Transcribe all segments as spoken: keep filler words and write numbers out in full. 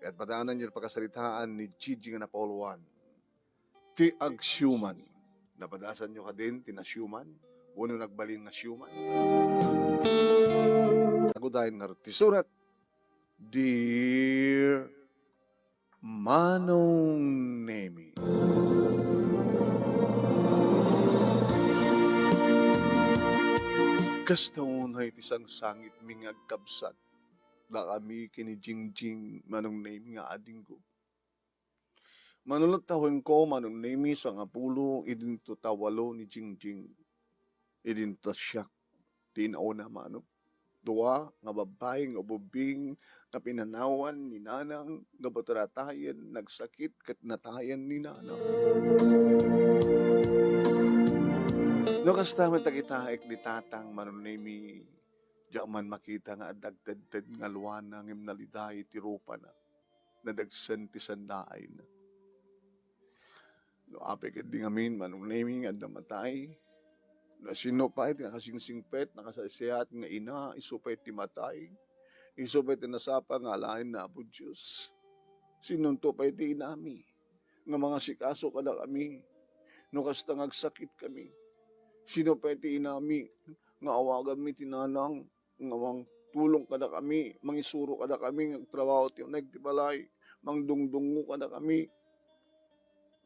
Ket padaananyo ti pakasaritaan ni Gigi nga napauluan, ti agsiuman. Napadasanyo kadin ti nasiuman? Wenno nagbalin nga siuman? Agudayen ngarud ti surat, Dear Manong Nemi. Kasta unay ti sangsangitmi nga agkabsat dakami ken ni Jingjing, Manong Nemi nga adingko. Mano latta wenno, Manong Nemi, sangapulo idinto ta walo ni Jingjing. Idinto ta siak ti inauna, Manong. Dua nga babbai nga ubbing nga pinanawan ni Nanang, gapu ta natayen, nagsakit ket natayen ni Nanang. No kasta met, nakitaek ni Tatang, Manong Nemi, diak man makita nga adda agtedted nga luana ngem naliday ti rupana. Nadagsen ti sandaayna. No apay ketdi ngamin, Manong Nemi, nga adda matay, no sino pay ti nakasingsingpet, nakasaysayat nga ina, isu pay ti matay, isu pay ti nasapa nga alaen ni Apo Dios. Sinonto pay ti inami nga mangasikaso kadakami no kasta nga agsakitkami? Sino pay ti inami nga awaganmi ti nanang nga mangtulong kadakami, mangisuro kadakami nga agtrabaho ti uneg ti balay, mangdungdungngo kadakami?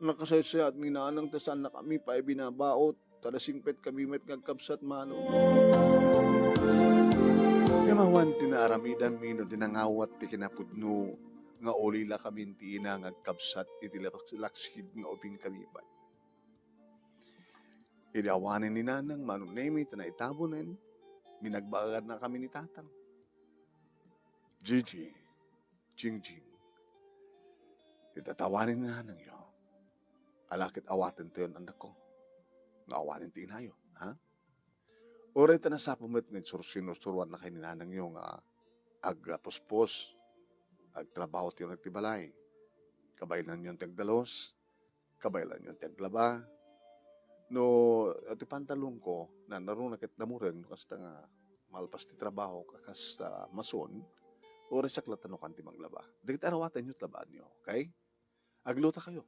Nakasaysayat ni nanang ta saannakami pay binabaut, ta nasingpetkami met nga agkabsat, Manong. Ngem awan ti naaramidanmi no di nangawat ti kinapudno nga ulilakamin ti ina nga agkabsat iti laks-, laksid nga ubingkami pay. Idi awanen ni Nanang, Manong Nemi, ta naitabonen, binagbagannakami ni Tatang. Gigi, Jingjing, ita ta awanen ni Nanangyo, ala ket awatentayon, annakko, nga awanen ti inayo, ha? Uray ta nasapa met nga insursinursuroannakayo ni Nanangyo nga agpuspos, agtrabaho ti uneg ti balay, kabaelanyon ti agdalus, kabaelanyon ti aglaba. No, ti pantalonko, nanaruna ket namureng no kasta nga malpas ti trabahok a kas, ah, mason, uray siak latta no kan ti maglaba. Dagiti arawatanyo ti labaanyo, okay? Aglutakayo.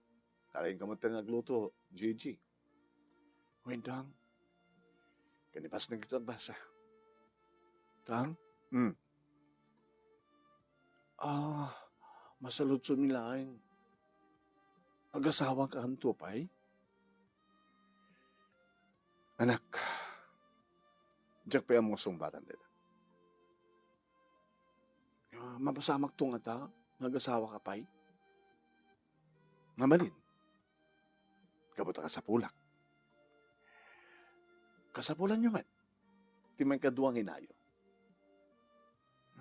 Kakainka met nga agluto, Gigi. Wen, Tang. Ken ipasnekto ti agbasa. Tang? Hmm. Ah, masaludsodmi laeng. Agasawakakanto pay? Anak, diak pay ammo nga sungbatan dayta. Ah, mapasamakto ngata nga agasawaka pay? Mabalin. Gapu ta kasapulak. Kasapulanyo met ti maikadua nga inayo.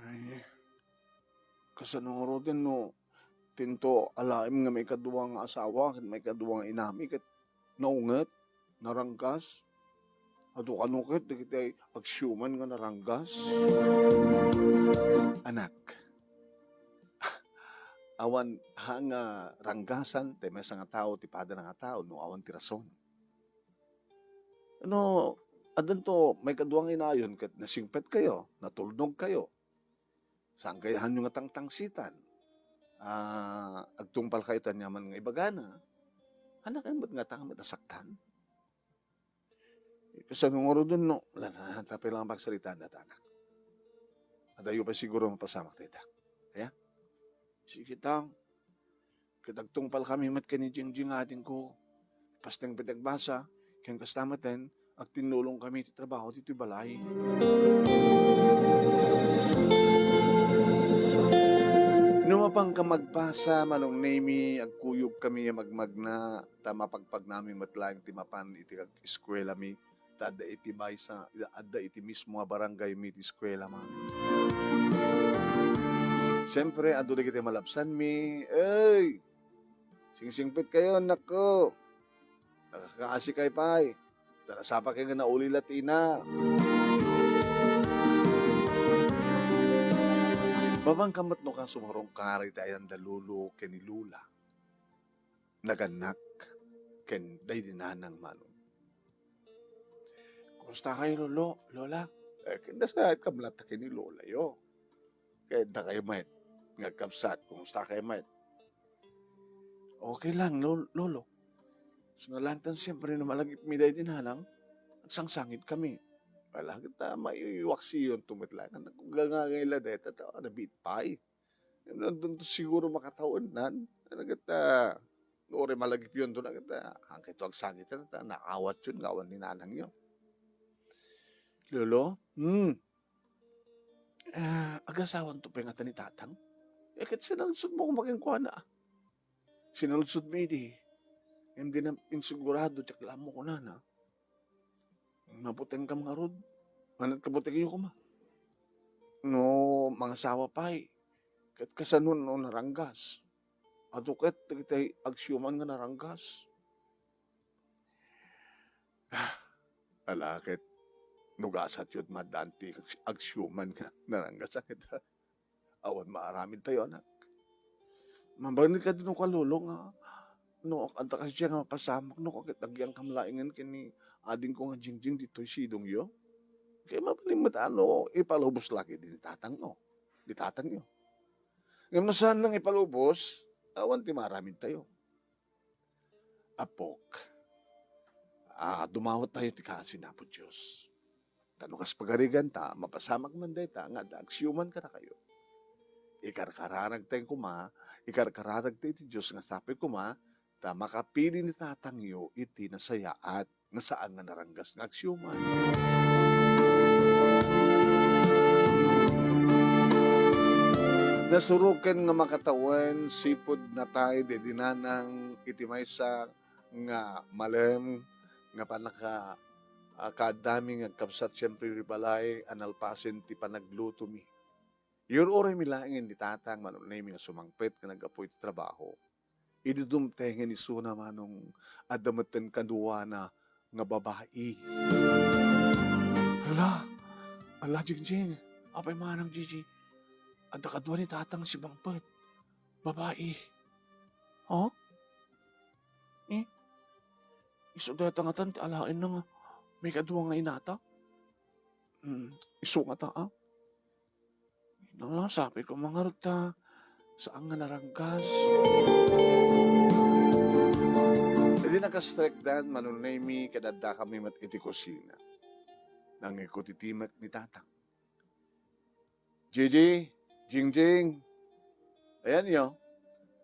Ay, kasano ngaruden no tinto alaem nga maikadua nga asawa ket maikadua nga inami ket naunget, naranggas? Adu kano ket dagiti agsiuman nga naranggas? Anak, awan ha nga ranggasan ti maysa nga tao ti padana nga tao no awan ti rason. No, addanto maikadua nga inayon ket nasingpetkayo, natulnogkayo. Saan kayo hanyo nga tangtangsitan? Ah, agtungpalkayo ti aniaman nga ibagana. Ania kayo met ngata nga met a saktan? Kasano ngaruden no, wala na, tapay lang pagsaritaan dayta, anak. Adayo pay siguro mapasamak dayta. Aya? Sige, Tang. Ket agtungpalkami met ken ni Jingjing nga adingko. Pasteng pay ti agbasa, ken kasta metten, agtinnulongkami iti trabaho ditoy balay. No mapanka magbasa, Manong Nemi, agkuyogkami a magmagna, ta mapagpagnami met laeng ti mapan iti ag-, eskuelami. Ta adda iti maysa, adda iti mismo a barangaymi ti eskuela, man. Siempre, adu dagiti malabsanmi, "Ey! Singsingpetkayo, annakko! Nakakaasi kayo pay! Ta nasapa kayo nga naulila ti ina!" Mapanka met no ka sumarungkar iti ayan da lolo ken ni lola. Nagannak ken daydi nanang, Manong. Kumusta kayo, Lolo, Lola? Eh, ken nasayat ka met latta ken ni Lolayo. Ken dakayo met. nga agkabsat, kumusta kay met? Okay lang, Lol-, Lolo. Sinalantan siyempre no malagipmi daydi nanang, agsangsangit kami. Ala, kita maiwaksiyon to met lang. Nagkugangangay la deta, ta, nabiit pay. Nandun to siguro makatawennan. Ano kita, no ore malagipyon to na kita, hangkay to agsangit na ta, naawat yun, nga awan ni nanang yun. Lolo, hmm, ah, agasawan to pay ngata ni Tatang? Eh, ket sinaludsod mo koma kenkuana, ah. Sinaludsod mi idi, ngem dina insigurado, diak la ammo kunana. Mabutengkam ngarud, manat kabutengyo koma. No mangasawa pay, ket kasano no naranggas? Adu ket dagiti agsiuman nga naranggas. Ah, ala ket no gasatyo met addan ti agsiuman nga naranggas, a ket awan maaramidtayo, anak. Mabalin kadi no ka, Lolo, nga no adda kadi nga mapasamak, no ket agyangkam laengen ken ni adingko nga Jingjing ditoy sidongyo? Kay mabalin met a no ipalubos la ketdi ni tatangyo, ni tatangyo. Ngem no saan nang ipalubos, awan ti maaramidtayo. Apok, a, dumawat tayo ti kaasi ni Apo Dios. Ta no kas pagarigan ta, mapasamak man dayta nga adda agsiuman kadakayo. Ikarkararag tayo koma, ikarkararag tayo iti Dios nga sapay koma, ta makapili ni tatangyo iti nasayaat nga saan nga naranggas nga agsiuman. Nasuroken nga makatawen, sipud natay daydi nanang iti maysa nga malem nga pannaka-, a, kaaddami nga agkabsat, siempre, iti balay a nalpasen ti panaglutomi. Iyur-uraymi laengen ni tatang, manunaymi nga sumangpet nga naggapu iti trabaho. Idi dumtengen isuna, manong adda metten kaduana nga babai. Ala, ala, Jingjing, apay manang, Jiji? Adda kadua ni tatang sumangpet. Babai. Ha? Eh? Isu dayta ngatan ti alaenna nga maikadua nga inata? Hmm, isu ngata, a? Nala, sapay koma ngarud ta saan nga naranggas. Idi nakastrekdan, manunaymi ket addakami met iti kusina. Nangikutitimek ni tatang. Jiji, Jingjing, ayanyo,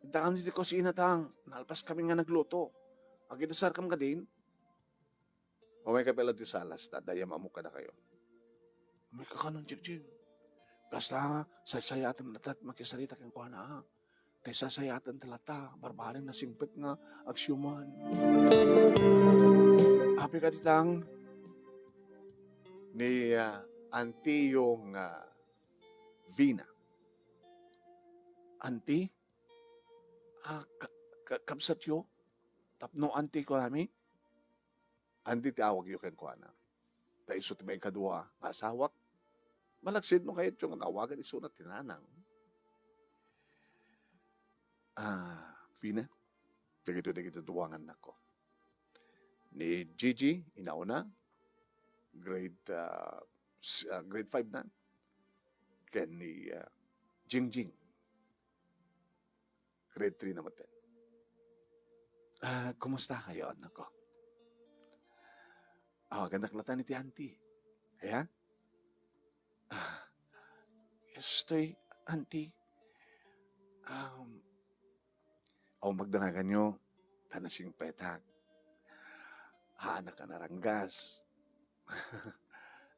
adda kami iti kusina ta nalpas kami nga nagluto. Agidasarkam kadin? Umayka pay la ti salas ta adda amok kadakayo. Umayka kanon, Jingjing. Basta, saysayaatem latta ti makisarita kenkuana, a. Tay saysayaaten ti latta, barbareng nasingpet nga agsiuman. Apay kadi tang ni, a, antiyo nga Vina. Anti? A, ka-, ka-, kabsatyo? Tapno anti kunami? Anti ti awagyo kenkuana. Ta isu ti maikadua nga asawak. Malaksid no kayatyo nga awagan isuna ti nanang. A, Vina, dagitoy dagiti dua nga annakko. Ni Jiji, inauna, grade, a, s-, a, grade five na. Ken ni, a, Jingjing, grade three na metten. A, kumusta kayo, annakko? Awagannak latta iti anti. Aya? A, kastoy, anti. Um, awan pagdanaganyo, ta nasingpetak. Haanak a naranggas.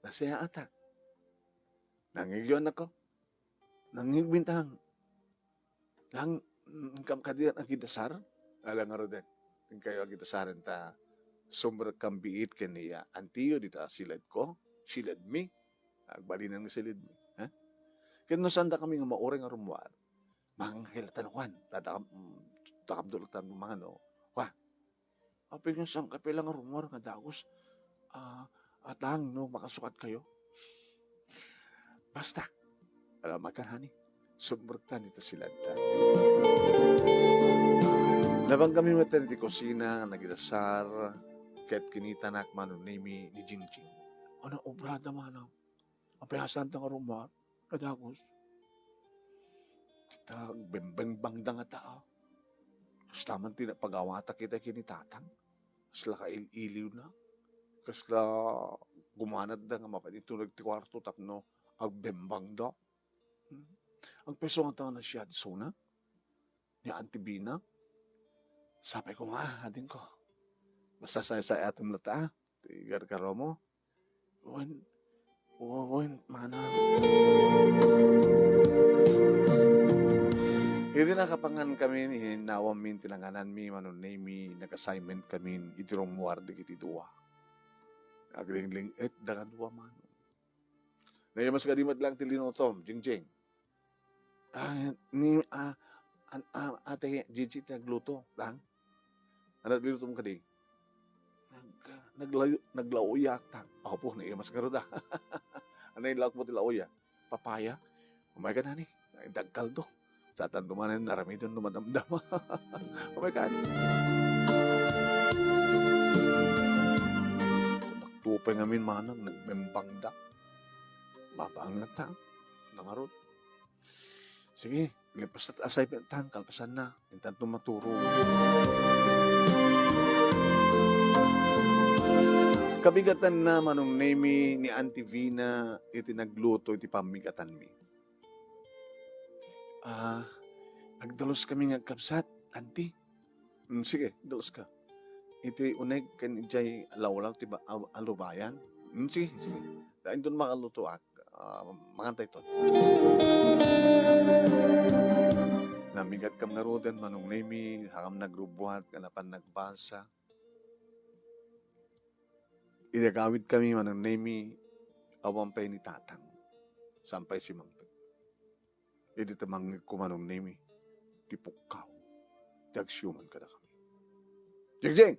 Nasayaatak. Nangngegyo, annakko. Nangngeg, Bintang. Nang, mm, kam kadi agidasar? Ala ngaruden. Inkayo agidasaren ta sumrekkam biit ken ni, a, antiyo dita siledko, siledmi. Agbalinen nga siledmi, ha? Ken no saandakami nga mauray nga rummuar, mangangkilatan kuan, ta dakam, mm, dakam dulatan mangano. Wa, Apay nga saan kayo pay la nga rummuar nga dagus, a, atang no makasukat kayo? Basta, ala, makanani, sumrektan dita siledta. Nabangkami met iti kusina, nagidasar, ket kinitanak manunaymi ni Jingjing. Ano, obrada manang? Apay a saanta nga rummuar nga dagus? Ta agbembembangda ngata, a. Kasta man ti napagawatak ita ken ni Tatang. Kasla kail-iliwna. Kasla gumanatda nga mapan itulog ti kuarto tapno agbembangda. Hmm. Agpayso ngata a nasia ti isuna ni Auntie Bina. Sapay ko nga, adingko. Basta saysay-atem latta, a. Ti gargaromo. Wen, wen, manang. Idi nakapangan kami, inawammin ti nangananmi, Manong Nemy, nag-assignment kami iti rummuar dagiti dua. Aglinglingit da kadua, Manong. Nayamas kadi met lang ti linutom, Jingjing. Ah, ni, ah, an-, ah, Ate Gigi ti nagluto, lang? Ano nagluto mo kadi? Nag-, naglayo-, naglauya ta. Apo, naimas ngarud, a. Ano yung laok mo ti lauya? Papaya? Umay ka na ni. Ay, dagkaldo. Satan dumanan, naramidon, dumadamdama. Umay ka ni. Naktupay ngamin, manang, nagmembangda. Mabang na ta. Nangarot. Sige, lipas ta asay tan, kalpasan na. Intanto maturo. Kabigatan na, Manong Nemy, ni Auntie Vina, iti nagluto iti pammigatanmi. Ah, agdalos kami nga agkabsat, Auntie. Mm, sige, dalos ka. Iti uneg ken idiay lawlaw ti ba-, aw-, alubayan. Mm, sige, sige. Ta inton makalutoak, ah, mangantayton. Namigat kam ngaruden, Manong Nemy, hakam nagrubbuat, kanapan nagbasa. Idi agawid kami, Manong Nemy, awan pay ni Tatang. Saan pay si Mangpet. Idi tumangngeg ko, Manong Nemy, ti pukkaw ti agsiuman kadakami. Jingjing!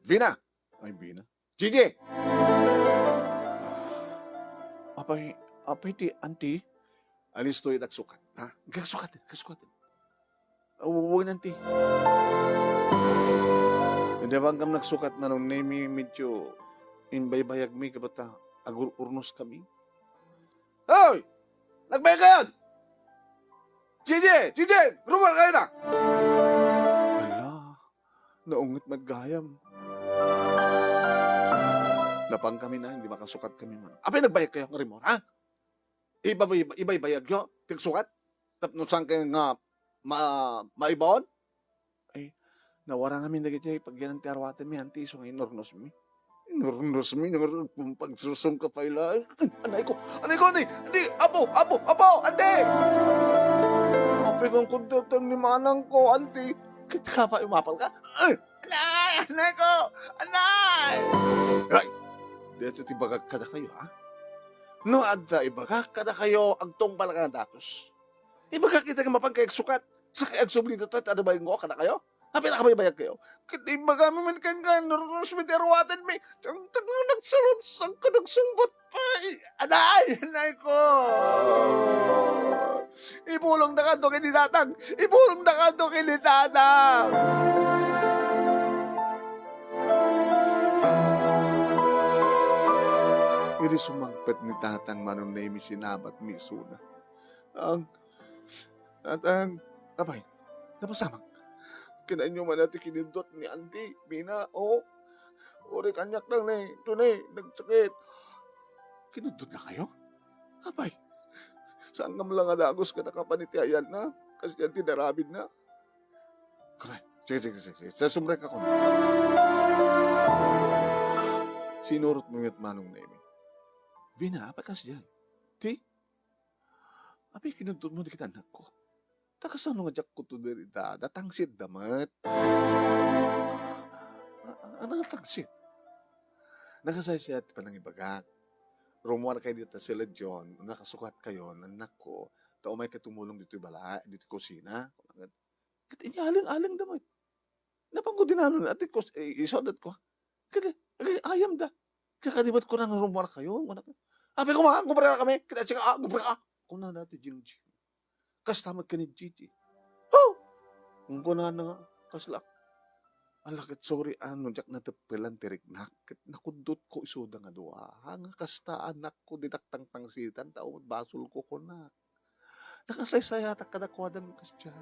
Vina! Ay, Vina. Gigi! Apay, apay ti Auntie? Alisto iti agsukat, ha? Agsukat, agsukat. Aw, wen, Auntie. Idi awan kam nagsukat, Manong Nemy, medyo imbaybayagmi, kabat ta agur-urnos kami. Hoy! Nagbayag kayon! Gigi! Gigi! Rummuar kayo na! Ala, naunget met gayam. Napan kami na, hindi makasukat kami man. Apay nagbayag kayo nga rummuar, ha? Iba-, iba-, ibaybayag yo? Ti agsukat? Tapno saan kayo nga ma-, maibaon? Ay, nawarangamin dagiti pagyanan ti aruatenmi, Auntie, isu nga inurnosmi. Inurnosmi, nagpagsursong ka pay laeng. Ay, anay ko, anay ko, anay! Anay! Apo, apo, apo, Auntie! Apay, kung kuntotan ni manang ko, Auntie. Ket ka pa, umapal ka? Ay! Anay! Anay ko! Anay! Ay! Dito ti bagak kadakayo, ha? No, adda ibagak kadakayo, agtungpal ka nga datos. Ibagak ita nga mapan kay agsukat. Sakay agsubli ditoy, ta adda bayango kadakayo. Apay nakabaybayag kayo? Ket ibagami met kenka, nurnos mi ti aruatenmi. Tagtag mo nagsaludsod ka, nagsungbat pay. Anay, anay ko. Ibulong da kanto ken ni Tatang. Ibulong da kanto ken ni Tatang. Idi sumangpet ni Tatang, Manong Nemy, sinabat mi isuna. Ang Tatang, apay, napasamak. Kinainyo man ti kiniddut ni Auntie Bina, o? Uri kaniak lang ni, ito ni, nagsakit. Kiniddut na kayo? Apay, saan nga lang nga dagus ka nakapan iti ayan na? Kasi yan ti narabid na. Kare, sige, sige, sige, sige. Sa sumrek ako. Sinurot mo met, Manong Nemy. Bina, apay kas dyan? Ti? Apay, kiniddut mo dagiti anakko. Ta kasano nga diak kudto diri da, da tangsit da met. A-, a-, ano nga tangsit? Nakasaysayat ti panangibagak. Rummuar kayo dita sila John, nakasukat kayo, anakko, ta umay ka tumulong ditoy bala-, ditoy kusina. Ket inyaleng-aleng da met. Napanko dinano, ati ko, eh, iso dat ko. Ket, eh, ayam da. Kakadibat ko nang rummuar kayo, kuna ka. Abi ko, ma, gubra kami. Kita, sige, ah, gubra ka. Kuna na ti Jingjing. Kasta met ken ni Gigi. Oh! Kung kuna na nga, kasla. Ala, ket sorry, ano, diak nateppelan ti riknak. Ket nakuddot ko isuda nga dua. Ha, nga kasta, anakko, ditak tangtangsitan, tao, basol ko, kunak. Nakasaysayatak kadakuada no kasdiay.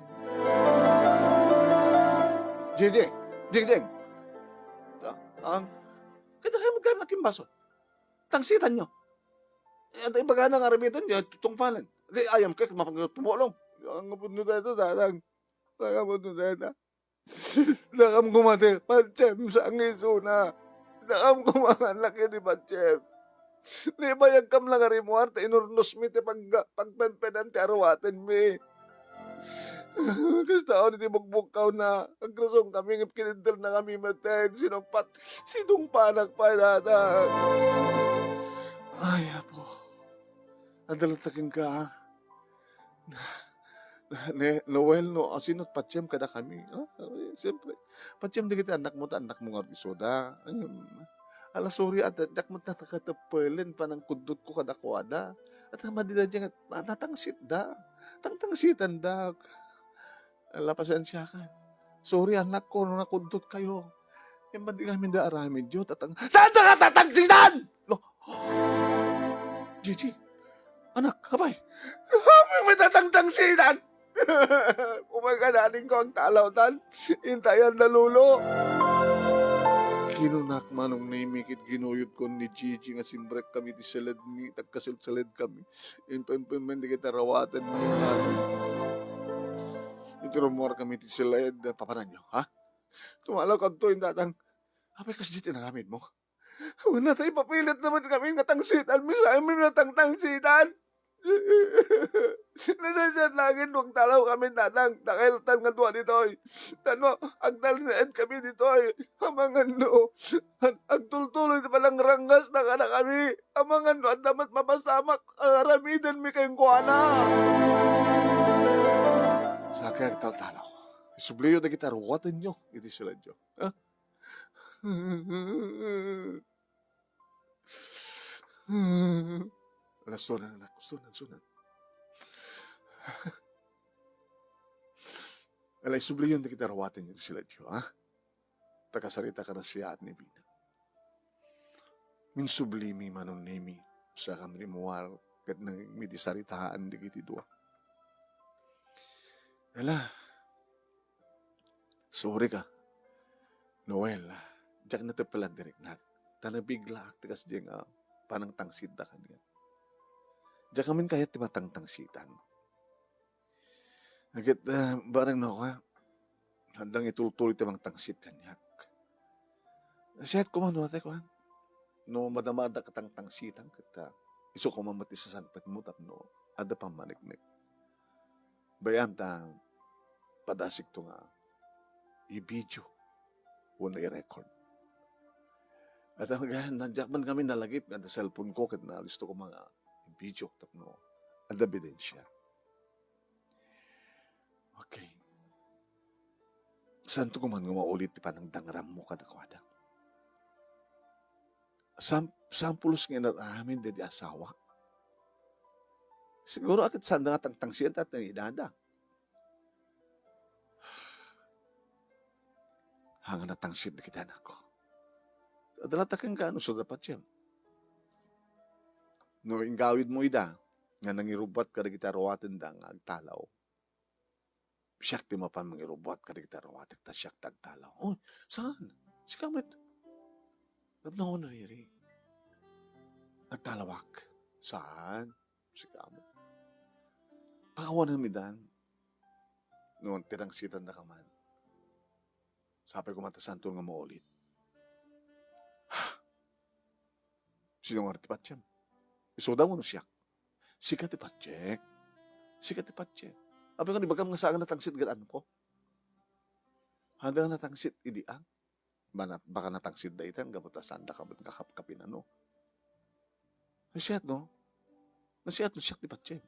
Jejeng! Jejeng! Ang, kada kayo magkano nakimbaso? Tangsitan nyo. Eh, ata ibagana nga aramiden, di tungpalan. Di ayam kay mapagtumulong. Ang apod no dayta, dadang. Ang apod no dayta. Dakam kumati, Patiem, sangisuna. Dakam kumangan laki ni Patiem. Ni bayag kam lang a rimuar, ta inurnos mi ti pag-, pagpenpedan ti aruaten mi. Kasta on iti bugbugkaw na, agrusong kami, ngem kinindel na kami maten, sinungpat, sinungpanak pa data. Ay, Apo. Adalata kenka, ah. Ne, Noel, no, asino ti patiem kadakami? Ah, eh, siyempre, patiem dagiti annakmo ta annakmo nga isuda. Ayun. Ala, sorry, at diak met nakatepelen panangkuddotko kadakuada. At madi daydiay nga, na-, natangsitda. Tangtangsitandak. Ala, pasensiakan. Sorry, annakko, no nakuddotkayo. Ngem madi ngamin da aramidyo, tatang-, saan da nga tatangsitan? Lo-, Gigi, anak, apay. Apay, may tatangtangsitan. Umay ka na, adingko agtalawtan. Intayan da, Lolo. Kinunak, Manong Nemi, ket ginuyodkon ni Gigi nga simrek kami ti seled mi, tagkaselseled kami. Impen-, impen-, impen, di kita rawaten. Iti rumuar kami ti seled, papananyo, ha? Tumalaw kadto, intatang. Apay, kasdi ti naramidmo? Wen, natay papilit naman kami nga tangsitan, misaem mi natangtangsitan. Nasaysayaat laeng no agtalaw kami, Tatang, ta kayattan nga dua ditoy. Tano, agtalinaed kami ditoy. Amangan no, ag-, agtultuloy ti panangrangngasna kadakami. Amangan no, adda met mapasamak, aramiden mi kenkuana. Sakay agtaltalaw. Isubliyo dagiti aruatenyo iti seledyo. Ha? Ala, sunan, anak, sunan, sunan. Ala, isubliyon dagiti aruatenyo iti seledyo, ha? Ta kasaritak a nasiaat ni Bina. Insublimi, Manong Nemi, saan rimuar, ket nangngegmi ti saritaan dagiti dua. Ala, sorry ka. Noel, diak nateppelan ti riknak. Ta nabiglaak ti kasdiay nga panangtangsitda kaniak. Diak ngamin kayat ti matangtangsitan. Ket, ah, bareng no, ah, haddang itultuloy ti mangtangsit kaniak. Siat koma no, ate, kuan. No madamadak a tangtangsitan, ket, ah, isu koma met ti sasangpetmo tapno adda pammaneknek. Bay-am ta padasikto nga i-video wenno i-record. At ang, na, diak man kami nalagip nga adda cellphone ko ket nalisto ko nga i-video tapno adda ebidensya. Okay. Saanto koma nga maulit ti panangdangrammo kadakuada? Sam-, sampulos nga inaramid daydi asawa. Siguro, ket saanda nga tangtangsian ta ni idada. Haan nga natangsit dagiti anakko. Adalata kenka no isuda, patiem. No inggawidmo ida nga nangirubbuat kadagiti aruatenda nga agtalaw, siak ti mapan mangirubbuat kadagiti aruatek ta siak ti agtalaw. Oy, saan? Sika met. Napnawon, Riri. Agtalawak. Saan? Sika met. Pakawanenmi dan. No tinangsitan da ka man. Sapay koma ta saanto nga maulit. Sino nga ti patiem? Isuda wenno siak? Sika ti patiek. Sika ti patiek. Apay nga ibagam nga saan nga natangsit gad-anko? Haanda nga natangsit idi ang? Bana-, baka natangsit daytan gapu ta saanda ka met nga kapkapin, ano? Nasiat, no? Nasiat no siak ti patiem.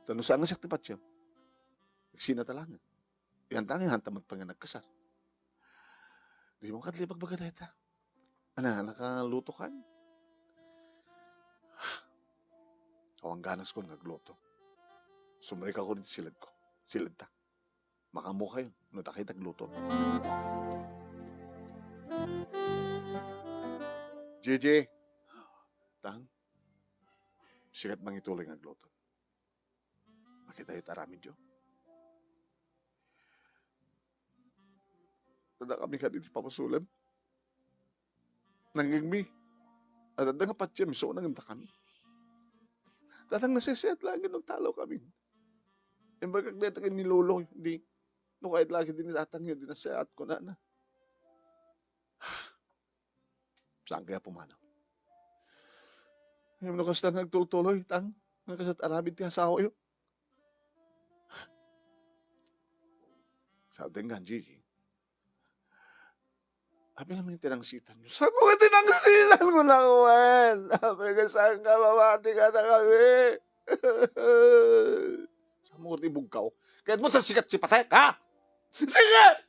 Ta no saan nga siak ti patiem, agsina ta laeng. Yan ta nga, yan ta met pay nga nagkasar. Dimo kadi ibagbaga dayta. Ana, nakaluto kan? Awan ganaskon nga agluto. Sumrekak iti siledko. Siledta. Makaammokayo no dakay ti agluto. Gigi. Tang. Sika ti mangituloy nga agluto. kadayta aramidyo. Adda kami kadi ti pamasulem. Nangngegmi, adda nga patiem isu ngem dakami. Tatang, naseseat laeng no agtalaw kami. Imbagak dayta ken ni Lolo, di, no kayat laeng di ni Tatang, di naseat, kunana. Saan kaya pumanaw? Ngem no kasta nga agtultuloy, Tang, nga kasat aramid ti asawayo. Sa denggan, Gigi. Apay ngamin tinangsitanyo? Saan mo nga tinangsitan mo na, Juan? Apay nga saan ka mamati ka na kami? Saan mo ti bugkaw? Kayat mo ta sikat si patek, ha? Sige!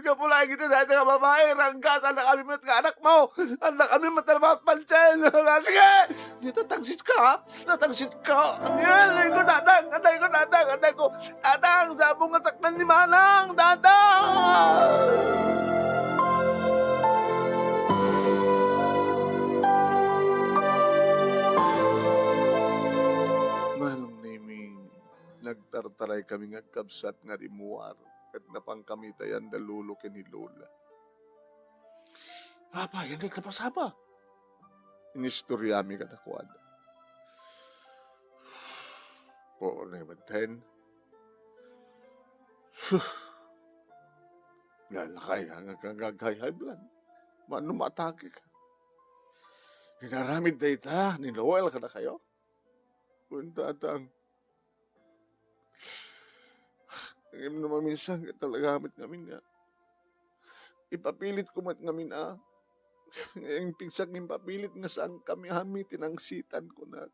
Gapu laeng iti dayta nga babai, ranggasan na kami met nga anak mo. Anda kami met a mapalsen. Sige! Di tatangsit ka, ha? Tatangsit ka. Ayan, aday ko, Tatang! Aday ko, Tatang! Aday ko! Tatang! Sabong nga saktan ni Manang! Tatang! Manong Nemi, nagtartaray kami nga agkabsat nga rimmuar ket napan kami iti ayan da Lolo ken ni Lola. Apay, ania ti napasabak? Inistoriami kadakuada. Puoren met ten. Sus. Lalakay nga, nga, nga, nga high blood. Mano maatake ka? Inaramid dayta ni Noel kadakayo? Wen, Tatang. Ngem no maminsan ket talaga met ngamin nga ipapilit ko met ngamin a, nga impigsak nga impapilit nga saan kami amin tinangsitan, kunak.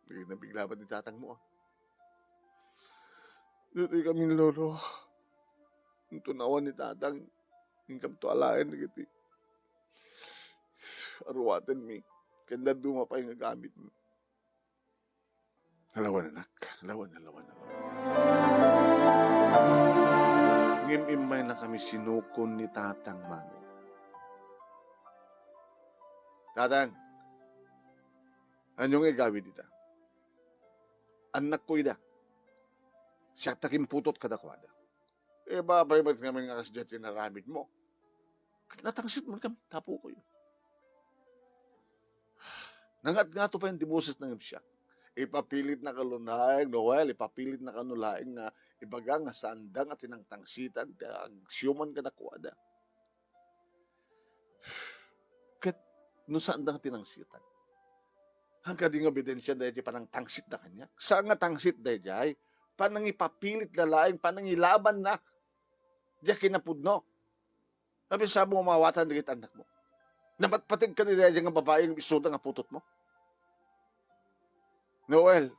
Naging nabigla met ni Tatang mo, a. Ditoy kami, Lolo. Inton awan ni Tatang, inkamto alaen dagiti aruatenmi ken dadduma pay nga gamitmi. Alawan, anak. Alawan, alawan, alawan. Ngem immaynakami sinukon ni Tatang Mano. Tatang, ania nga igawid ita? Annakko ida. Siak ti akinputot kadakuada. Apay met ngamin nga kasdiay ti inaramidmo? Ket natangsit met kami, tapuko. Nangatngato pay ti bosesna ngem siak. Ipapilitna kano laeng, Noel, ipapilitna kano laeng nga ibaga nga saanda nga tinangtangsitan ti agsiuman kadakuada. Ket no saanda nga tinangsitan, saan kadi nga ebidensia daydiay panangtangsitda kaniak? Saan nga tangsit daydiay? Panangipapilitna laeng, panangilabanna diay kinapudno. Apay sabong nga maawatan dagiti annakmo? Napatpateg kadi daydiay nga babai nga isuda nga putotmo? Noel,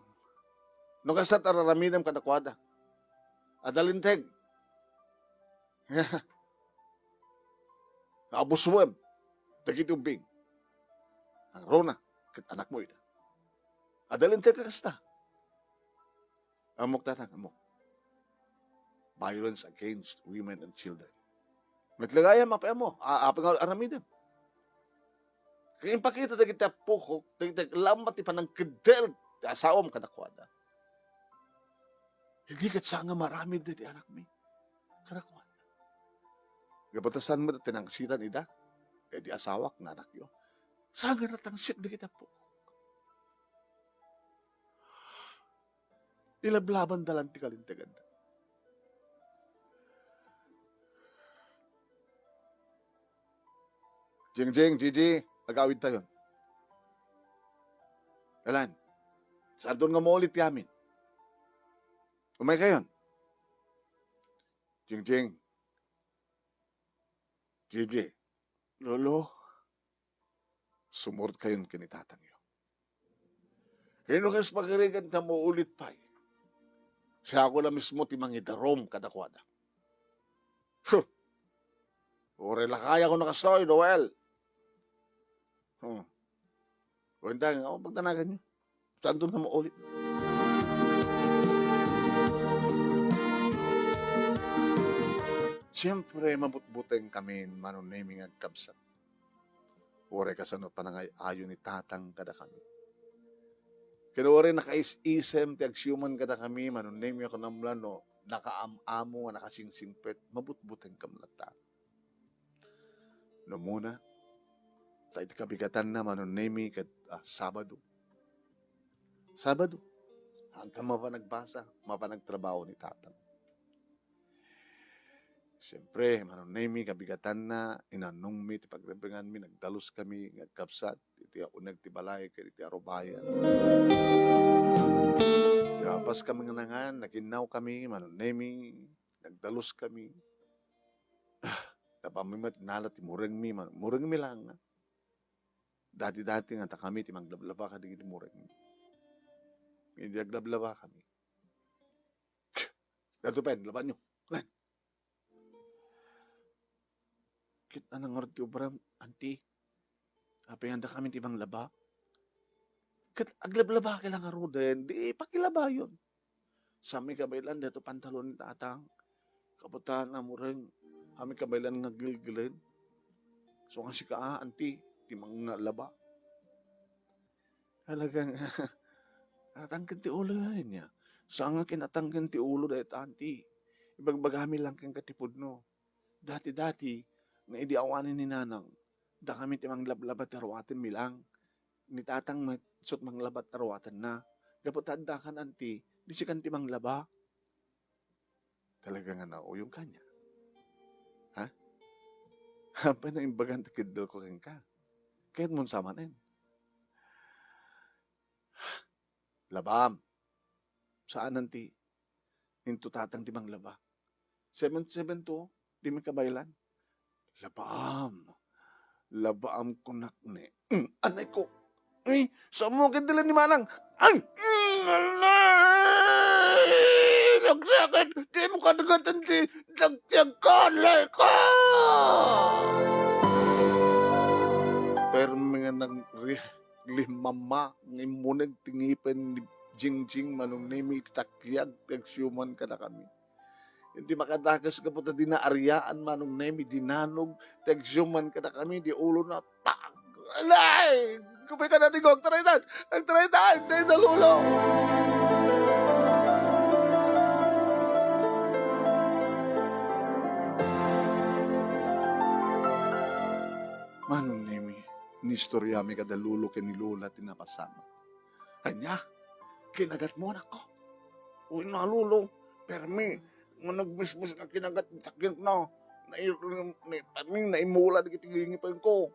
no kasta ti ar-aramidem kadakuada, adda linteg. Nga abusuem dagiti ubbing. Nangruna ket annakmo ida. Adda linteg a kasta. Ammok, Tatang, ammok. Violence against women and children. Met la gayam, apay ammo, a-, apay nga aramidem. Kaya impakita dagiti appokok, dagiti lamba ti panangkeddel ti asawam kadakuada. Idi ket saan nga maaramid daydi anakmi kadakuada. Gapu ta saan met a tinangsitan ida, daydi asawak nga anakyo. Saan nga natangsit dagiti appokok? Ilablabanda laeng ti kalinteganda. Jingjing, Gigi, agawidtayon. Alan, saanton nga maulit ti amin? Umaykayon. Jingjing, Gigi. Lolo. Sumurotkayon ken ni tatangyo. Ken no kas pagarigan ta maulit pay, siakon a mismo ti mangidarum kadakuada. Huh! Uray lakayakon a kastoy, Noel. Hmm. Kuenta nga, o, pagdanaganyo. Saanton nga maulit? Siempre, mabutbuteng kami, Manong Nemi nga agkabsat. Uray kasano panangay-ayo ni tatang kadakami. Ken uray nakaisisem ti agsiuman kadakami, Manong Nemi, a kunam la no nakaam-amo nga nakasingsingpet, mabutbutengkam latta. No muna, ta iti kabigatanna, Manong Nemi, ket, ah, Sabado. Sabado. Haanka mapan agbasa, mapan agtrabaho ni tatang. Siempre, Manong Nemi, kabigatanna, inannongmi ti pagrebenganmi, nagdaluskami nga agkabsat iti uneg ti balay ken iti arubayan. Napaskami nga nangan, naginnawkami, Manong Nemi, nagdaluskami. Ah, nabanmi met nala ti murengmi, Manong, murengmi lang, ah. Dati-dati nga dakami ti manglablaba kadagiti murengmi. Idi aglablabakami. Daytoy pay, labaanyo. Lan. Ket ania ngarud ti obram, anti? Apay nga dakami ti manglaba? Ket aglablabaki la ngaruden, di pakilabayon. Saanmi kabaelan daytoy pantalon ni tatang. Kabaelan a mureng, saanmi kabaelan nga gilgilen. So nga sika, ah, anti, ti manglaba. Talagang atangken ti ulo ya, ania. Saan nga kinatangken ti ulo dayta, anti. Ibagbagami lang kenka ti pudno. Dati-dati, nga idi awanen ni nanang, dakami ti manglablaba ti aruatenmi lang. Ni tatang met, isut' manglaba ti aruatenna. Gapu ta addakan, anti, di sikan ti manglaba. Talaga nga nauyongka ania? Ha? Apay nga imbagan ti keddilko kenka? Kayatmon sa manen? Labaam. Saan, anti, inton tatang ti manglaba. Seven seven two, dimi kabaelan. Labaam. Labaam kunak ni. Mm, anay ko. Ay, saanmo ket dila ni manang. Ay! Mm, anay! Nagsakit! Di mo kadagatan ti dagdag kalay ko! Pero nga nagri-, limamma nga immuneg ti ngipen ni Jingjing, Manong Nemi, iti takyag ti agsiuman kadakami. Iti makadakas gapu ta di naariaan, Manong Nemi, dinanog ti agsiuman kadakami, di ulona, tak! Alay! Kumita na ti gog, taraytan! Agtaraytan! Taraytan, lolo! Manong Nemi, ni istoriami kada lolo ken ni lola ti napasamak. Ania? Kinagatmo, anakko? Wen a, lolo, permi, nga nagmismis nga kinagat ti takyagna. Nai-, nai-, permi, naimula dagiti ngipenko.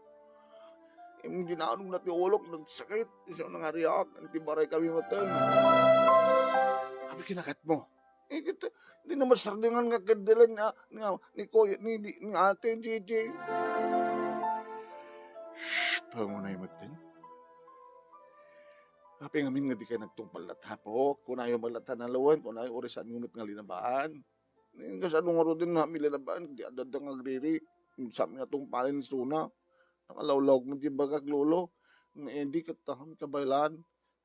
Im-, dinanog na ti ulok, nagsakit, isu nangariak, ti baray kami maten. Apay kinagatmo? Eh, ket, di naman sakdingan nga keddelen nga, nga, ni Kuya, ni, ni, ni Ate Gigi. Pangunay met din. Apay ngamin nga dikay nagtungpal latta, Apo? Kunayo met latta nalawen, kunayo uray saanyo met nga linabaan. Ni, kasano ngaruden nga mi linabaan, di adda nga agriri. Saanmi nga tungpalen isuna. Nakalawlawag met ti bagak, lolo. Nga idi ket, ah, kabaelan.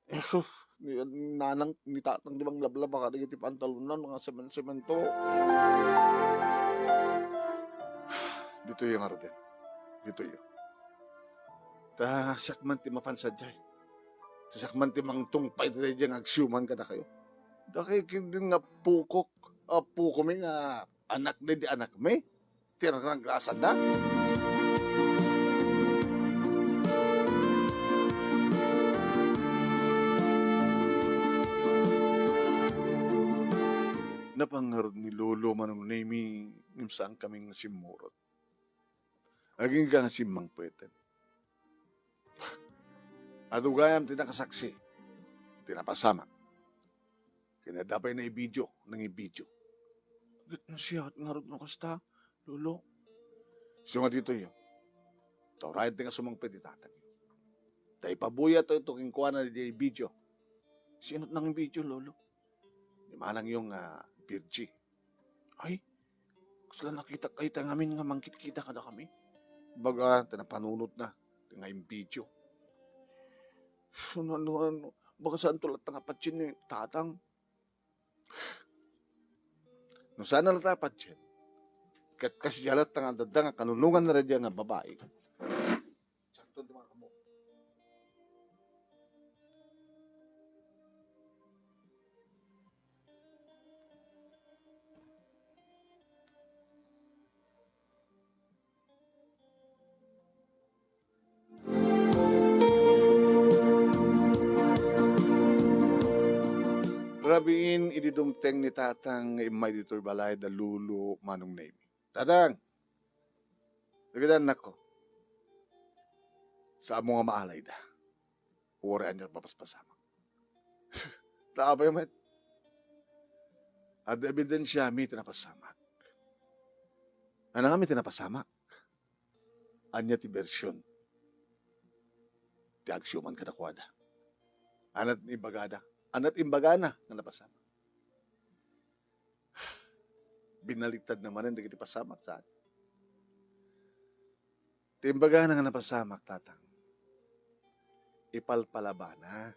Eh, sus, ni, ni nanang, ni tatang, di bang lablaba kadagiti pantalonna, mga semen-semento. Ditoy ngaruden. Ditoy. Ta siak man ti mapan sadiay. Ta siak man ti mangtungpal iti daydiay nga agsiuman kadakayo. Dakay ketdin nga pukok, ah, pukomi nga anak daydi anakmi. Ti raragrasanda. Napan ngarud ni Lolo Manong Nemi, ngem saankami nga simmurot. Agingga nga simmangpeten. Adu gayam ti nakasaksi, ti napasamak. Ken adda pay naibidio, nangibidio. Ket nasayaat ngarud no kasta, Lolo. Isu nga ditoyyo. Ta uray ti nga sumangpet ti tatangyo. Ta ipabuyattayo kenkuana diay bidio. Sino ti nangibidio, Lolo? Ni manangyo nga Virgie. Ay, kasla nakitak dayta ngamin nga mangkitkita kadakami. Baga, ta napanunotna, ti nga imbidio. Ano, ano, ano, baga saanto latta nga patien ni tatang? No saan latta nga patien, ket kasdiay latta nga adda nga kanunonganna daydiay nga babai. Sakto, di ba, kamo? Rabiin idi dumteng ni Tatang nga immay ditoy balay da Lolo Manong Nemi. "Tatang, dagiti annakko, saanmo nga maalayda. Uray ania ti mapaspasamak." Ta apay met? Adda ebidensiami ti napasamak. Ania ngamin ti napasamak? Ania ti bersion ti agsiuman kadakuada? Ania ti imbagada? Ania ti imbagana nga napasamak? Binaliktadna manen dagiti pasamak, saan? Ti imbagana nga napasamak, Tatang, ipalpalabana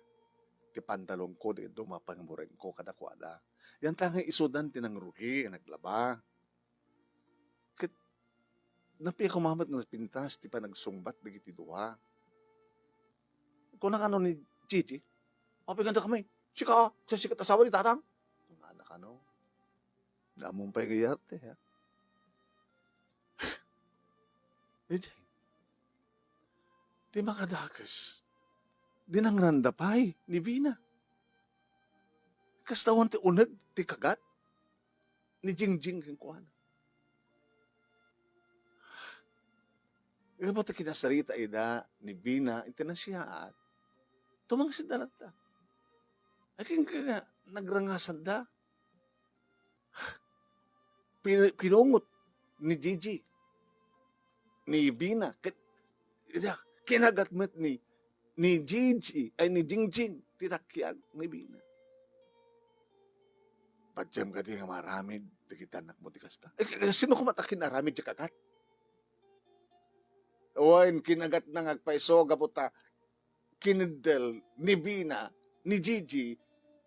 ti pantalonko dagiti duma a pangimurengko kadakuada. Yantangay isudan ti nangrugi nga naglaba. Ket napiak koma met nga napintas ti panagsungbat dagiti dua. Kuna kano ni Gigi, "Apay nga adda kami? Sika, sika ti asawa ni Tatang?" Kunana kano. Ammom pay nga iyarte, ha? Idiay, ti makadakes, dinangranda pay ni Vina. Kasta awan ti uneg ti kagat ni Jingjing kenkuana. Gapu ta kinasarita ida ni Vina iti nasiaat, tumangsit da latta. Akin ka nga nagrangasan da. Pin-, pinungot ni Gigi, ni Vina, ket, ida, kinagat met ni, ni Gigi, ay, ni Jingjing, ti takiag ni Vina. Patiem kadi nga maaramid dagiti annakmo ti kasta? Eh, sino koma ti kinaramid ti kagat? Wen, kinagatna nga agpayso gapu ta kineddel ni Vina ni Gigi,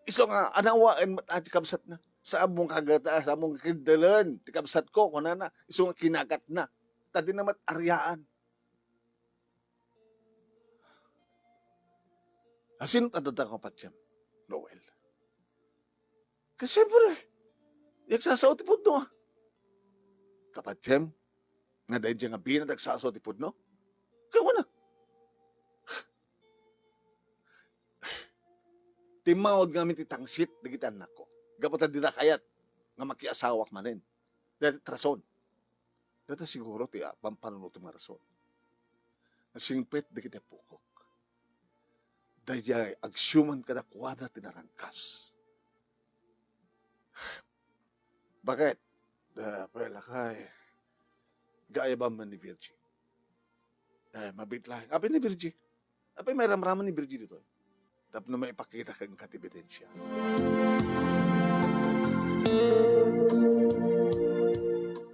isu nga anawaen met a ti kabsatna. Saanmo nga kagata, saanmo nga keddelen ti kabsatko, kunana, isu nga kinagatna. Ta dina met ariaan. Asino ti adda nga patiem, Noel? Ket siempre, agsasao ti pudno, a. Kapatiem, nga daydiay nga Vina ti agsasao ti pudno? Ket kuna, timmawag ngamin ti tangsit dagiti annakko. Gapu ta dida kayat nga makiasawak manen. Dayta ti rason. Dayta siguro ti, ah, pampanunotem nga rason. Nasingpet dagiti apokok. Daydiay agsiuman kadakuada ti narangkas. Bakit? Ah, pay lakay. Gaayabam man ni Virgie. Eh, mabiit laeng. Apay ni Virgie? Apay mairamraman ni Virgie ditoy? Tapno maipakita kenka ti ebidensia.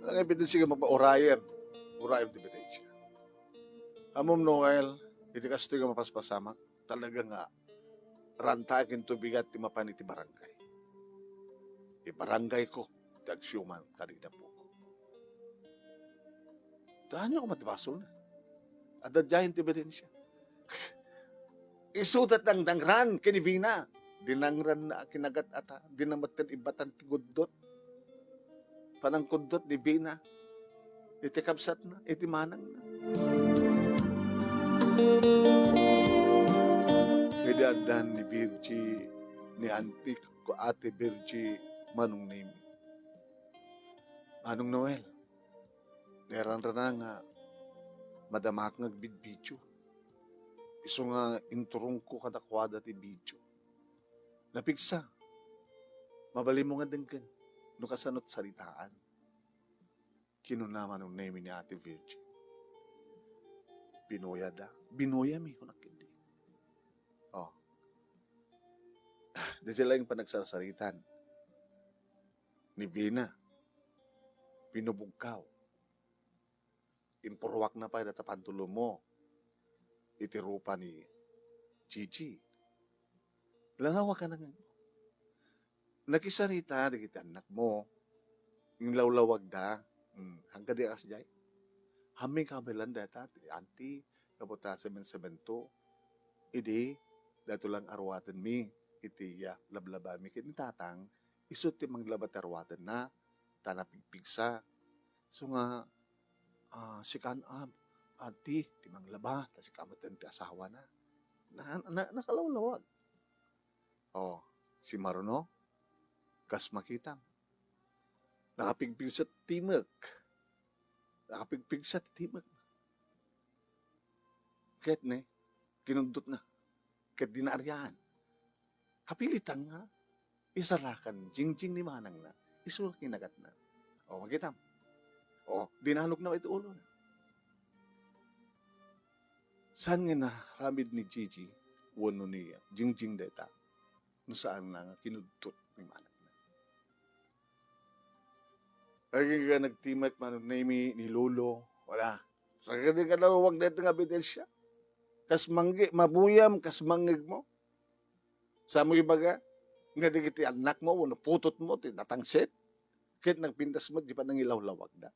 Ang ebidensia nga mapaurayem. Urayem ti ebidensia. Ammom, Noel, iti kastoy nga mapaspasamak, talaga nga rantaek ken tubigat ti mapan iti barangay. Ti barangayko ti agsiuman kadagiti apok. Taanyo koma ti basolna. Adda diayen ti ebidensia. Isuda ti dangdangran ken ni Vina. Dinangranna a kinagat-ata. Dina met ken ibbatan ti guddot. Panangkuddot ni Vina iti kabsatna, iti manangna. Idi addan ni Virgie, ni Auntie ko, Ate Virgie, Manong Nemi. Manong Noel, narangrana nga madamak nga agbidbidio. Isu nga inturongko kadakuada ti bidio. Napigsa. Mabalinmo nga denggen no kasano ti saritaan. Kinuna Manong Nemi ni Ate Virgie. Binuyada. Binuyami, kunak ketdi. Oh. Daydiay laeng panagsarsaritan ni Vina. Pinubugkaw. Impurruakna pay dayta pantulomo iti rupa ni Gigi. Langawakan nga, nakisarita dagiti annakmo, inlawlawagda, hmm, haan kadi a kasdiay? Hamming kabaelan dayta ti Auntie, gapu ta semen-semento. Idi, daytoy lang aruatenmi iti, ah, lablabami ken ni Tatang, isu ti manglaba ti aruatenna, ta napigpigsa. Isu nga, ah, sikan, ah, Auntie, ti manglaba, ta sika metten ti asawana. Na, na, nakalawlawag. Oh, si Maruno, Kas makitam, nakapigpigsa ti timek. Nakapigpigsa ti timek. Ket ne, kinundotna. Ket dina arian. Kapilitan nga isalakan jingjing ni manangna. Isu nga kinagatna. O, makitam. O, dinalogna iti ulona. Saan nga naramid ni Gigi wenno ni Jingjing dayta no saan nga kinudtot ni manangna? Agingga nagtimek Manong Nemi ni Lolo, wala. Sakadi nga nalawag dayta nga ebidensia. Kas manggi, mabuyam, kas mangngegmo. Saan mo ibaga nga dagiti annakmo wenno putotmo ti natangsit? Ket nagpintas met di panangilawlawagda.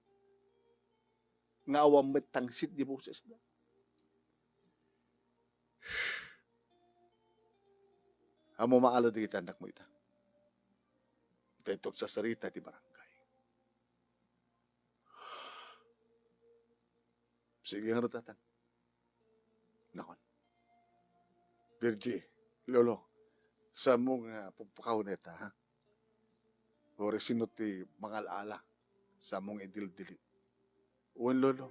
Nga awan met tangsit di bosesda. Ammo maala dagiti annakmo ita. Daytoy agsasarita ti barangay. Sige nga, Tatang. Nakon. Virgie, Lolo, saanmo nga pukpukaw dayta, ha? Uray sino ti mangal-ala, saanmo nga idildili. Wen, Lolo,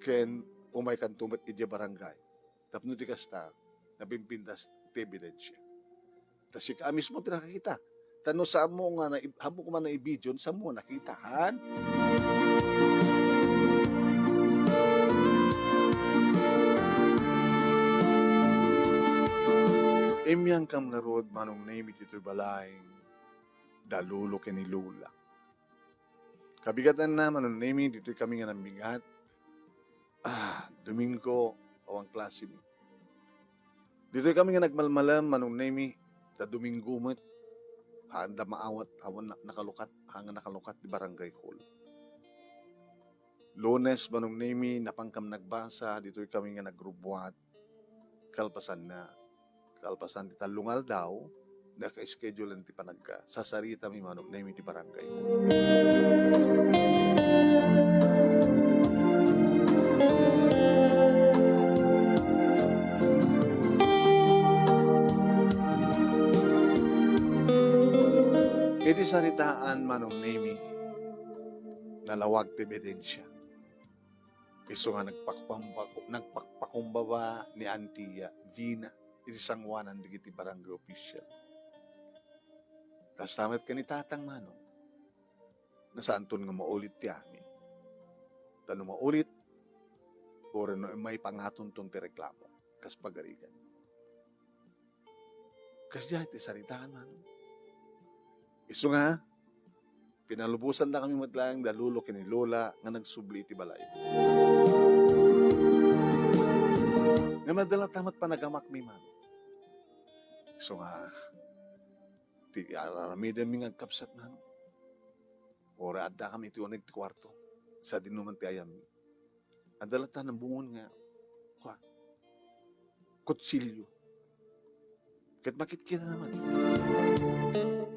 ken umaykanto met idiay barangay. Tapno di kasta, napimpintas ti ebidensia. Ta sika mismo ti nakakita. Ta no saanmo nga na-, ammo koma naibidio, saanmo nga nakita, han? Immiangkam ngarud, Manong Nemi, ditoy balay da Lolo ken ni Lola. Kabigatanna, Manong Nemi, ditoy kami nga nammingat. Ah, Domingo, awan klase mi. Ditoy kami nga nagmalmalem, Manong Nemi, ta Domingo met. Haanda maawat, awan na-, nakalukat, haan nga nakalukat ti barangay hall. Lunes, Manong Nemi, napankam nagbasa, ditoy kami nga nagrubbuat. Kalpasanna, kalpasan ti tallo nga aldaw, naka-schedulean ti panagsasaritami, Manong Nemi, ti barangay. Iti saritaan, Manong Nemi, nalawag ti ebidensia. Isu nga nagpakpamba-, nagpakpakumbaba ni Auntie Vina iti sangoanan dagiti barangay official. Kasta met ken ni Tatang Manong, nasaanton nga maulit ti amin. Ta no maulit, uray no maipangatonton ti reklamo, kas pagarigan. Kasdiay ti saritaan, Manong. Isu nga, pinalubosandakami met laeng da Lolo ken ni Lola nga nagsubli iti balay. Nga madala ta met panagamakmi, Manong. Isu nga, ti ar-, aramidenmi nga agkabsat, Manong. Uray addakami iti uneg ti kuarto, sadino man ti ayammi. Adda latta nabungon nga, kuan, kutsilio. Ket makitkita naman.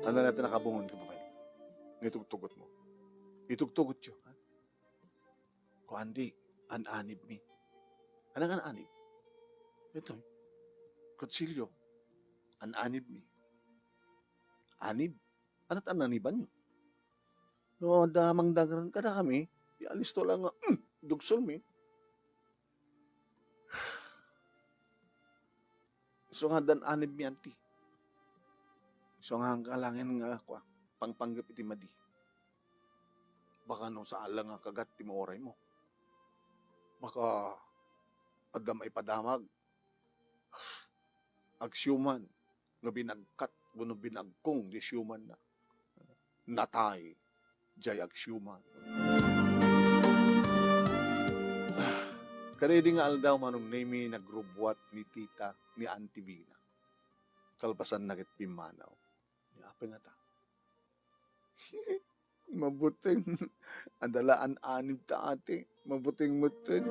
Ania latta nakabungon ken babae nga itugtugotmo? Itugtugotyo, ha? Kuan di, an-anibmi. Ania nga an-anib? Daytoy, kutsilio, an-anibmi. Anib? Ania ti an-anibanyo? No adda mangdagran kadakami, alisto laeng nga, mm, dugsolmi. Isu nga adda an-anibmi, Auntie. Isu nga agkalangen nga, kua, pangpanggep iti madi. Baka no saan la nga kagat ti mauraymo. Baka adda maipadamag. Agsiuman nga binagkat wenno binagkong ti siumanna. Natay diay agsiuman. Kadaydi nga aldaw, Manong Nemi, nagrubbuat ni Tita ni Auntie Vina. Kalpasanna ket pimmanaw. Ni apay ngata? Mabuteng. Adda la an-anib ta, Ate. Mabuteng metten.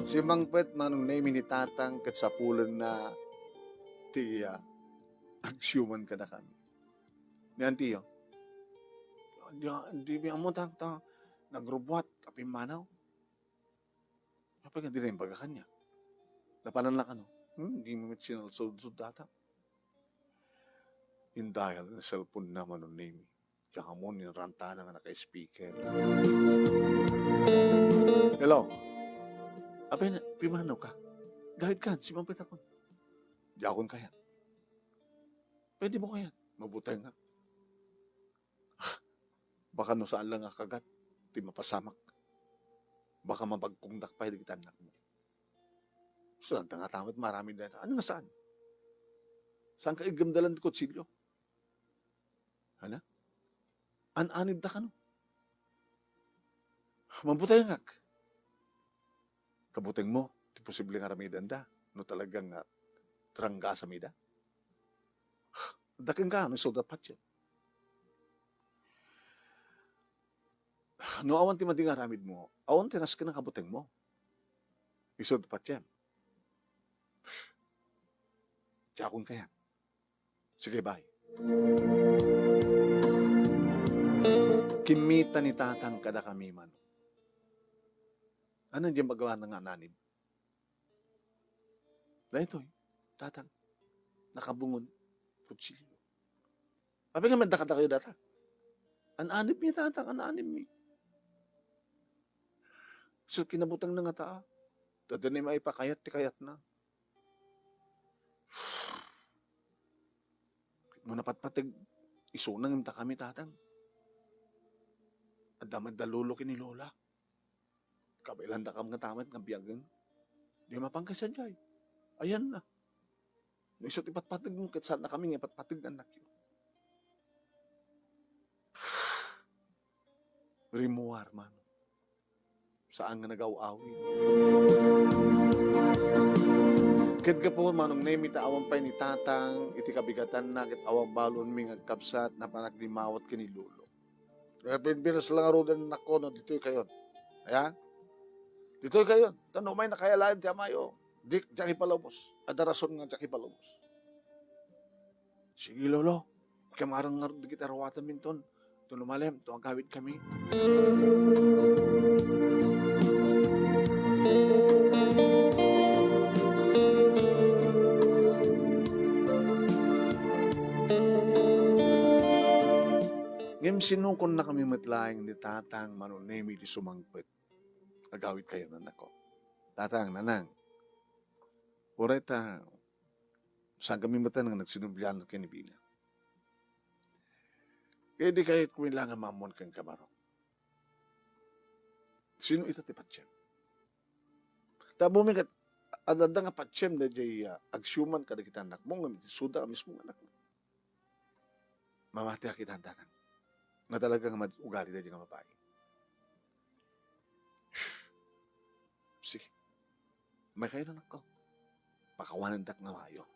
Simmangpet, Manong Nemi, ni Tatang ket sapulenna ti, ah, agsiuman kadakami. Ni Auntie, oh. Di, di, di, ammo ta, ta, nagrubbuat, a pimmanaw. Apay nga di na imbaga kaniak? Napanan la kano? Hmm, di mo met sinalsud-sud data. Indayal nga cellphone-na, Manong Nemi. Diak ammo, inrantana nga naka-speaker. Hello? Apay, na, pimanawka? Gayud kan, simmangpetakon. Diakon kayat. Pwede mo kayat? Mabutengak. Baka no saan lang nga kagat ti mapasamak. Baka mabagkongdak pay dagiti annakmo. Saan ta nga tamet maaramid dayta? Ania nga saan? Saanka iggemdalan ti kutsilio? Ania? An-anibda kano? Mabutengak. Kabutengmo ti posible nga aramidenda no talaga nga tranggasamida? Adda kenka no isu da patiem. No awan ti madi nga aramidmo, awan ti nasken a kabutengmo. Isu da patiem. Diakon kayat. Sige, bye. Kimmita ni Tatang kadakami, Manong. Ania diay pagawanda nga an-anib? Daytoy, Tatang, nakabungod, kutsilio. Apay nga adda kadakayo dayta? An-anibmi, Tatang, an-anibmi. So, kinabutengna ngata, adda ni maipakayat ti kayatna. No napatpateg, isuna ngem dakami, Tatang. Adda met da lolo ken ni lola. Kabaelandakam ngata met nga biagen. Di mapan kayat sadiay. Ayanna. No isu ti patpategmo ket saannakami nga ipatpateg nga annakyo. Rimuar, Manong. Saan nga nagaw-awid. Ket gapu, Manong Nemi, ta awan pay ni Tatang iti kabigatanna ket awan balonmi nga agkabsat, napanak dimawat ken ni Lolo. Kaya pinpinas lang aruden, annakko, no ditoy kayon. Ayan. Ditoy kayon. Ta no umaynaka laeng ti amayo, di, diak ipalubos. Adda rason nga diak ipalubos. Sige, Lolo. Kamarang ngarud dagiti aruatanminton. Ton umalem, ton agawidkami. Ngem sinukonnakami met laeng ni Tatang, Manong Nemi, iti sumangpet. Agawidkayon, annakko. Tatang, Nanang, uray ta, saankami metten nga nagsinublian ken ni Bina. Kaya di kayatko met laeng nga maammuan kenka, Manong. Sino ita ti patiem? Ta ammom ket, adda nga patiem daydiay, ah, agsiuman kadagiti annakmo, ngem isuda a mismo nga annakmo. Mamatiak ita, Tatang. Nga talaga nga mad-, ugali daydiay nga babai. Sige. Maikayon, annakko. Pakawanendak nga maayo.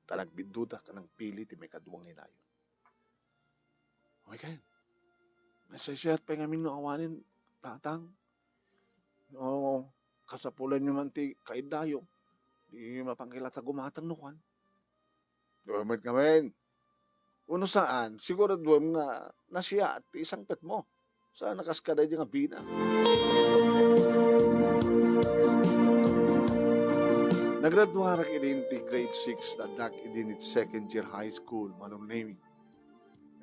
Ta nagbiddudak a nangpili ti maikadua nga inayon. Maikayon. Nasaysayat pay ngamin no awanen, Tatang. No, kasapulanyo man ti kaiddayo. Di mapan kayat a gumatang no kuan. Duem met ngamin. Wenno saan, siguraduem nga nasiaat ti isangpetmo. Saan a kas kadaydi nga Bina. Nagraduarak idi iti grade six, addak idi iti second year high school, Manong Nemi.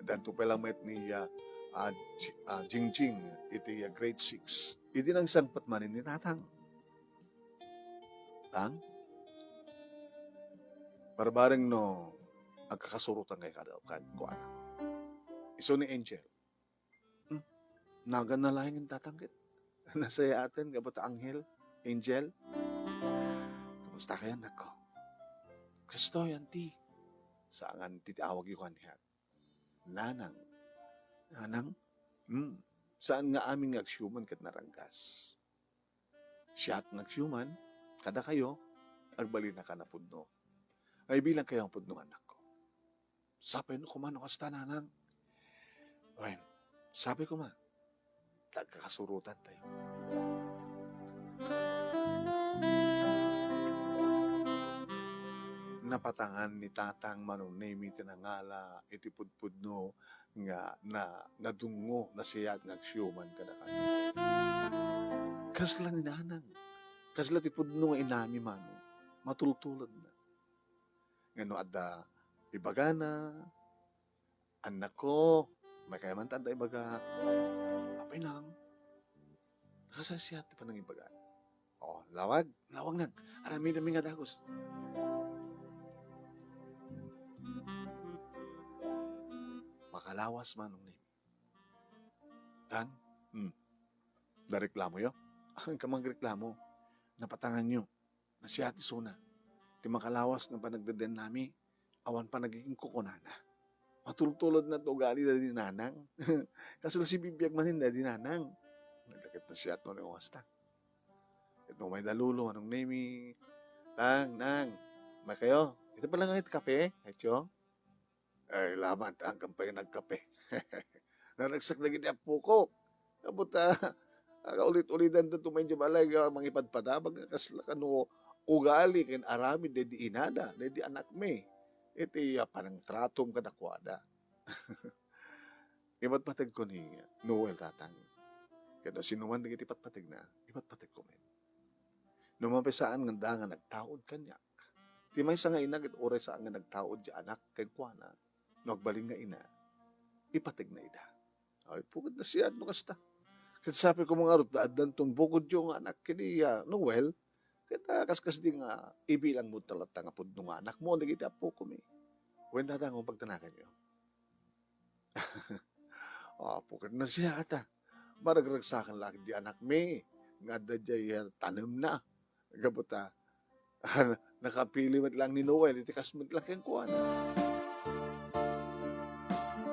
Danto pay lang met ni, ah, ah, Ji-, ah, Jingjing iti, ah, grade six. Idi nangsangpet manen ni Tatang. Tang? Barbareng no agkakasurotan kay kada kan kuana. Isu ni Angel. Hmm, naganna laeng ni Tatang ket nasayaaten gapu ta anghel, Angel. Kumusta kayo, annakko? Kastoy, anti. Saan nga ti awagyo kaniak? Nanang. Nanang? Hmm, saan nga amin nga agsiuman ket naranggas. Siak nga agsiuman kadakayo, agbalinaka a pudno. Ay, bilang kayo ang pudno nga annakko. Sapay no koma no kasta, Nanang. Wen, sapay koma, ta agkakasurotan tayo. Napatangan ni Tatang Manong Nemi ti nangala iti pudpudno nga na, nadungngo, nasiat nga agsiuman kadakayo. Kasla ni Nanang, kasla ti pudno nga inami, Manong, matultuladna. Nga no adda ibagana, "Annakko, may kayat man ta adda ibagak." Apay nang, nakasaysayaat ti panangibaga. O, lawag, lawag nang, aramidem nga dagus. Makalawas Manong Nemi. Tan, hmm, nareklamoyo? Awan ka magreklamo. Napatanganyo. Nasiati suna. Ti makalawas nga panagdedennami, awan panagikukunana. Matultulod na ti ugali da di nanang. Kasla si bibiag manen da di nanang. Nagdakit na siya no ni Osta. Ket no may dalulo, Manong Nemi, "Nang, nang, may kayo? Ito pala nga iti kape, etyo?" Ay, laman, angkan pay nagkape. Naragsak dagiti appoko. Kabut, ah, aga ulit-ulitan da tumay di balay nga mangipadpadabag nga kasla kano ugali ken aramid daydi inada, daydi anakmi. Iti, ah, panangtratom kadakuada. Ipatpategko ni Noel, tatang. Ket no sinuman dagiti patpategna, ipatpategko met. No mapisaan nga da nga nagtaud kaniak, ti maysa nga ina ket uray saan nga nagtaud ti anak kenkuana, no agbalin nga ina, ipategna ida. Ay, puket na siya no kasta. Ket sabi ko nga ngarud, addanton bukodyo nga anak ken ni, ah, Noel, ket, ah, kaskasdi nga ibilang mo talaga nga pudno nga anakmo dagiti appokomi. Wen, dadang, pagtanaganyo. Apo ket nasiaat. Maragragsakan la di anakmi nga adda diay, ah, tanemna. Gapu ta, nakapili met lang ni Noel iti kas met lang kenkuana.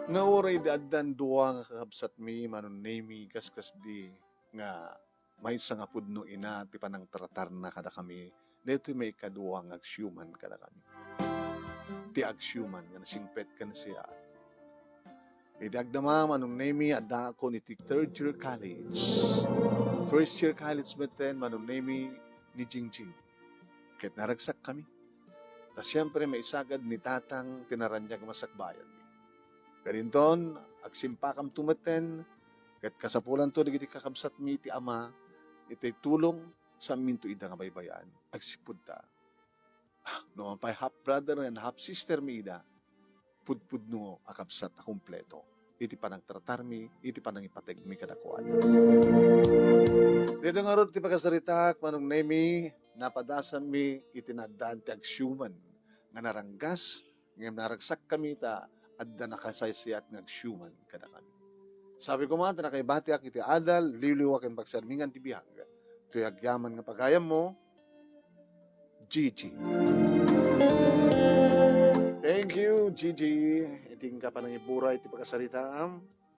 Nga uray di addan dua nga kakabsatmi, Manong Nemi, kaskasdi nga maysa nga pudno ina ti panangtratarna kadakami, daytoy maikadua nga agsiuman kadakami. Ti agsiuman nga nasingpet ken siya. Idi agdama, Manong Nemi, addaakon iti third year college. First year college metten, Manong Nemi, ni Jingjing. Ket naragsakkami. Ta siempre, maisagad ni Tatang ti naraniag nga masakbayanmi. Ket inton, agsimpakamto metten, ket kasapulanto dagiti kakabsatmi ti ama, iti tulong, saanminto ida nga baybay-an. Agsipud ta. Ah, no man pay half brother and half sister mi ida, pudpudno a kabsat a kompleto iti panangtratarmi, iti panangipategmi kadakuada. Daytoy ngarud ti pakasaritaak, Manong Nemi, napadasanmi iti naaddaan ti agsiuman nga naranggas, ngem naragsakkami ta adda nakasaysayat nga agsiuman kadakami. Sabi koma ta nakaibatiak iti adal, liwliwa ken pagsarmingan ti biag. Toy agyaman nga pagayammo, Gigi. Thank you, Gigi. Iti inka panangibura iti pakasaritaam.